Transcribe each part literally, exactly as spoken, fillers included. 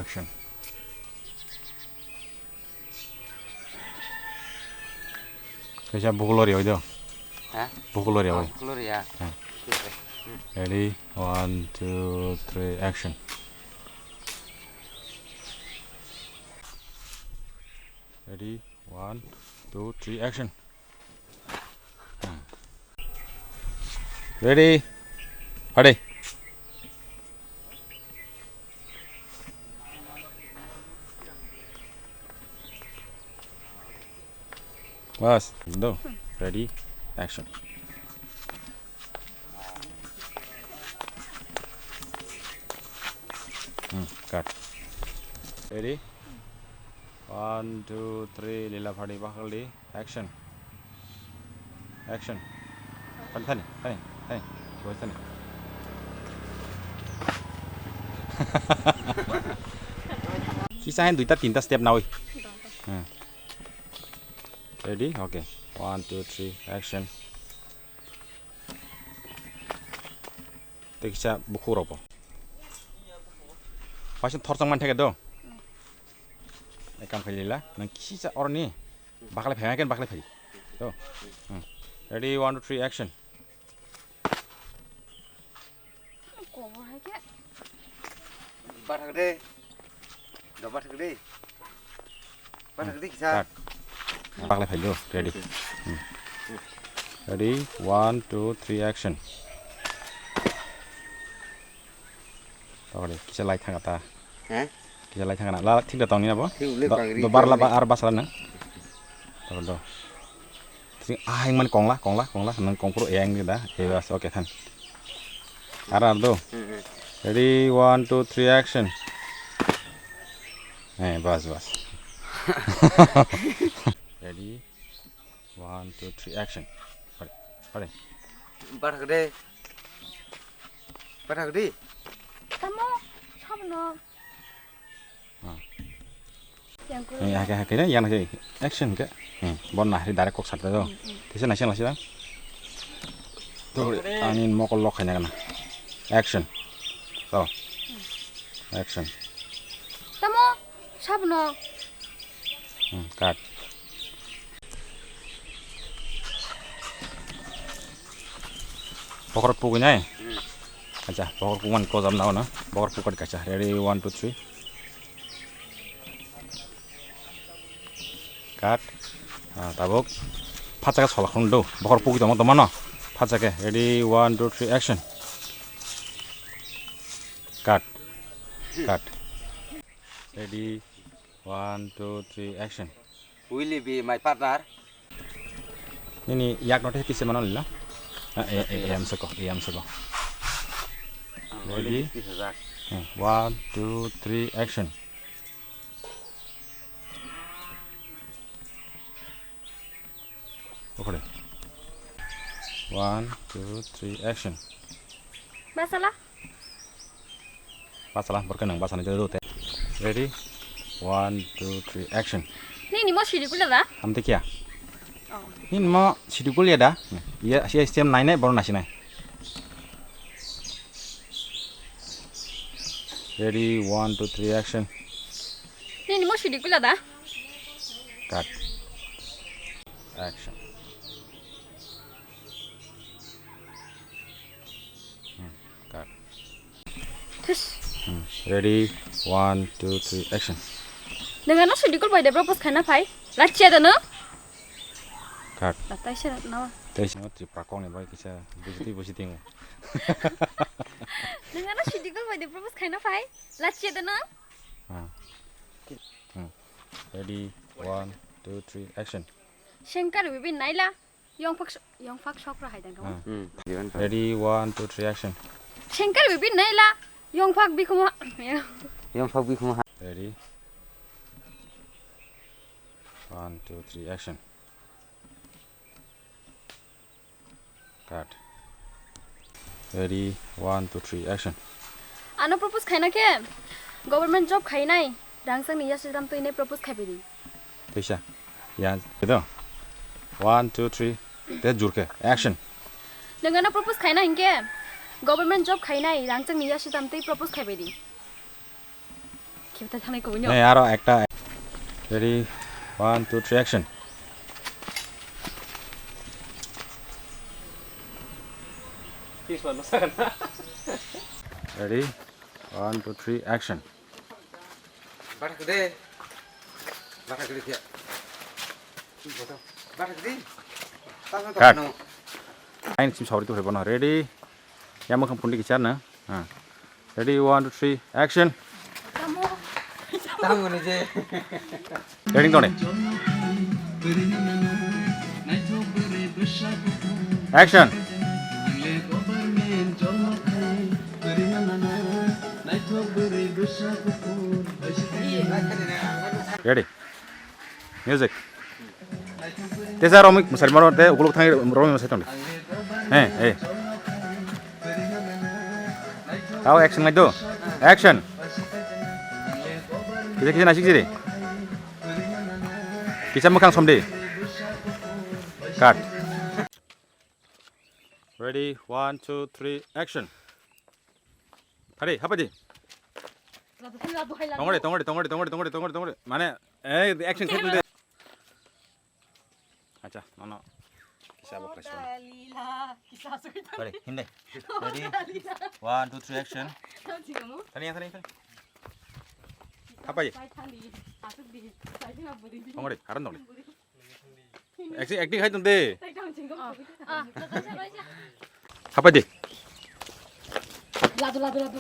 Action. Kaisa bukulori oi do. Ha? Bukulori oi. Bukulori ya. Ha. Ready? One, two, three, action. Ready? One, two, three, action. Ready? Ready. Bas, do. Ready, action. Hmm, cut. Ready? One, two, three, lila phadi bakhal di. Action. Action. Thani, thani, thani, thani. Boy, thani. Kisa hain duita tinta step nawi. Hmm. Ready? Okay. One, two, three, action. Tei kisa bukhuk rok bo. Paisa thorchang man theke do. Ekam khailila. Nang kisa oroni. Baklai phai, baklai phai. To. Hmm. Ready, one, two, three, action. Kobor hai khe. Bathak de. Do bathak de. Bathak de kisa. Cut. Baklai phai do. Ready. Hmm. Ready, one, two, three, action. Tokori kisa lai thang ta. He? Kisa lai thang na. La thik da tong ni na bo. Thik le Do, pagri do bar la thang ba ni. Ar bas la na. Tokori do. Thik ah, yang man kongla, kongla, kongla. Nang kongpro yang ni da. Eh, bas, okay, than. Ar, ar do. Hmm, hmm. Ready, one, two, three, action. Eh, bas, bas. Ready, one, two, three, action. Pare, pare. Bathak de. Bathak de. Tamo, sabno. Ah. Yang kulo. Eh, hake, hake, yang hake. Action ke. Hmm, bon na hari direct kok sarte do. Hmm, hmm. Tisa nasi nasi dang. To, ani mokol lok khaina kana. Action. To. Action. Tamo, sabno. Hmm, cut. Bokhor pugwi nai? Hmm. Acha, bokhor pugman close up nao na. Bokhor pugwi kaisa. Ready, one, two, three. Cut. Ah, tabuk. Phacha khe sola khun do. Bokhor pugwi tongma tongma no. Phacha khe. Ready, one, two, three, action. Cut. Cut. Ready, one, two, three, action. Will you be my partner? Nini yak note kise mano lila? Ah, eh, eh, eh, am soko, eh, am soko. Ready? Ready? Eh, one, two, three, action. Okhore. One, two, three, action. Masala? Basala, borok nang basani jora dute. Ready? One, two, three, action. Nini mo sidi kulia da? Amte kia? Oh. Nini mo sidi kulia da? Iya, sia stem nai nai, boro nasi nai. Ready? One, two, three, action. Nini mo sidi kulia da? Cut. Action. Hmm, cut. Thus. Hmm, ready? One, two, three, action. Nang ano sidi kul bai de propose khaina phai. Lachia da no? Cut. Latai se na. Tei sino Tripura kong ni bai kisa bujiti bujiti mo. Nang ano sidi kul bai de propose khaina phai. Lachia da no? Ah. Hmm. Ready? One, two, three, action. Shankar Bibin naila. Yongphak so-, yongphak sokra hai dang kamo. Ah. Hmm. Ready, one, two, three, action. Shankar Bibin naila. Yongphak bikhumo. Yongphak bikhumo ha. Ready? One, two, three, action. Cut. Ready, one, two, three, action. Ano propose khaina khe government job khainai rangchakni yasi dam twinai propose khaibai di. Teisa. Ya, do. One, two, three. Te jurke. Action. Nang ano propose khaina hinkhe government job khainai rangchakni yasi dam twi propose khaibai di. Tei thangnaiko bini. Nei, aro ekta. Ready, one, two, three, action. Ready, one, two, three, action. Bathak de. Bathak de dia. Bathak de. Tang Cut. Tang. Ain sim sawri tu bono. Ready? Ya, mokhang phundi kichar na. Ha. Ready, one, two, three, action. Tamo ni je. Ready, tone. Action. Ready. Music. Tesa romwi mwsari maro te ukuluk thangwi romwi mwsai tongdi. He, he. Tao action nai do. Action. Kisa kisa naisik jiri. Kisa mwkhang somdi. Cut. Ready, one, two, three, action. Hare, hapaji. Tongore, tongore, tongore, tongore, tongore, tongore, tongore. Mane, eh, action khe de. Acha, nono. Kisa bo khaiswa. Lila, kisa sugita. Hare, hinde. Ready? One, two, three, action. Tani, tani, tani. Hapaji. Tongore, haran tongore. Acting, acting hai tong de. Hapai de. Ladu, ladu, ladu.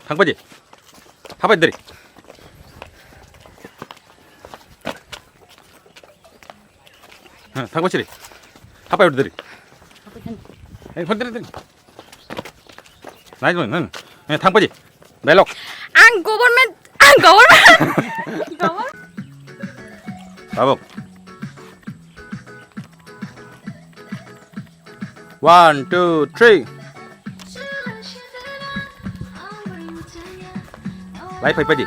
Thangpai de. Hapai de. Ha, thangpai siri. Hapai de. Eh, phai de. Nai, nai, nai. Eh, thangpaji. Belok. Ang government, ang government. Government. Tabuk. One, two, three. Lai phai paidi.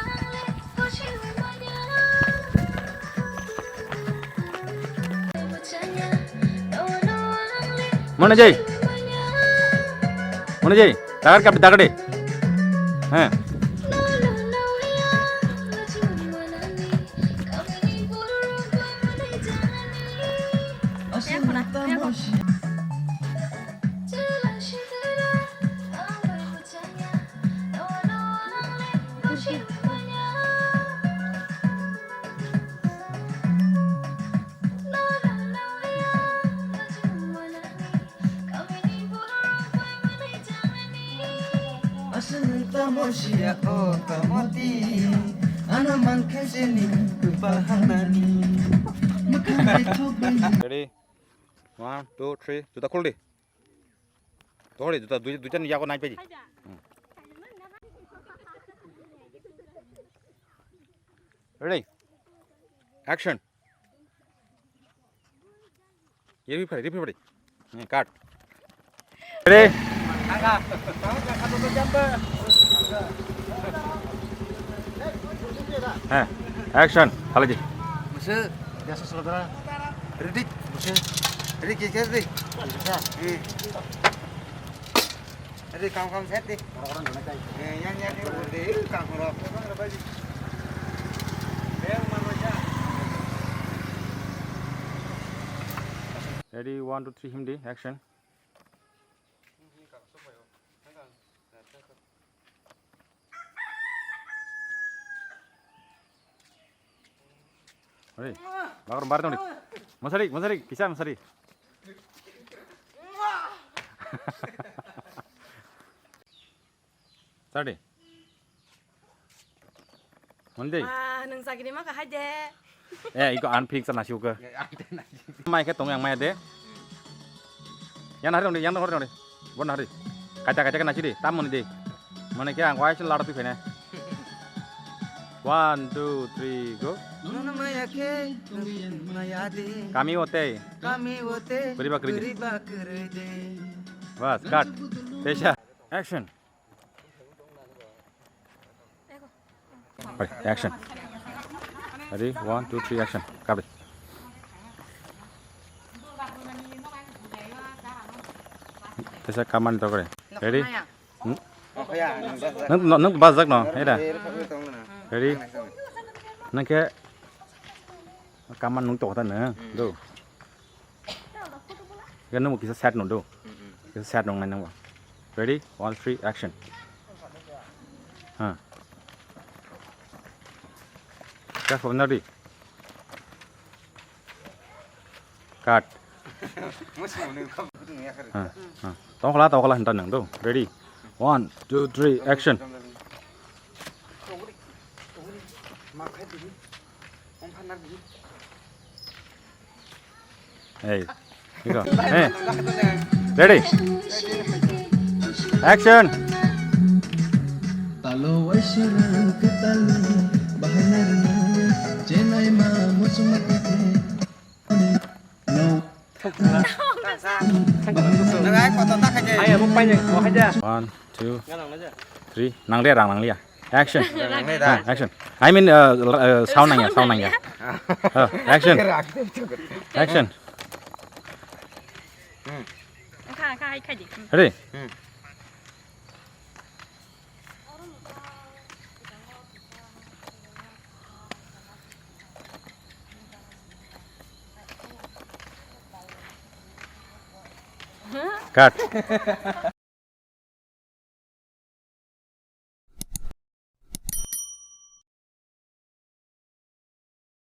Mone jai. Mone jai. Tagar kap tagar de. He. Aswk tamo siya o tamo di, ano mankhe jeni kwpal hanani. Mwkhang naithok bai. Ready? One, two, three. Juta khuldi. Tohori juta dui, duitan yago nai paidi. Hmm. Ready? Action. Ye ready, ready. Hmm, cut. Ready? He, action. Halaji. Mese, biasa saudara. Ready? Mese. Ready, kira, ready. Bisa. Hmm. Adi kam kam set di. Orang-orang guna kai. Eh, yang yang yang di kam orang. Ready, one, two, three, him di, action. Oi, bakar bar tong di. Masari, masari, kisa masari. Tadi. Mandi. Ah, nung sakini maka haide. Eh, iko unfix na siuka. Mai khe tong yang mai de. Yang hari dong di, yang dong hari dong di. Bon hari. Kacha kacha kena sidi, tam mani di. Mane khe ang waisa lada tui phene. One, two, three, go. Nono maya khe, maya de. Kami ote. Kami ote. Beriba kerja. Beriba kerja de. Bas, cut. Tesha. Action. Ready, action. Ready, one, two, three, action. Kabe. Tesha kamani tokore. Ready? Hmm? Nang, nang, nang bajak no, heda. Ready? Nang khe kaman nung tokta nang, do. Khe nung kisa set no do. Kisa set nung nai nang ba. Ready? One, three, action. Ha. Kya khobor nadi? Cut. Ha, ha. Tokla, tokla hinta nang do. Ready? One, two, three, action. Hey. Iko. Hey. Ready? Action. Talo waisana katalo bahana rana chenai ma musuma kake. No. One, two, three. Nanglia, rang nanglia. Action. Ah, action. I mean, uh, l- uh, sound nangya, sound nangya. Uh, action. Action. Kha, kha, hai khai di. Ready? Cut.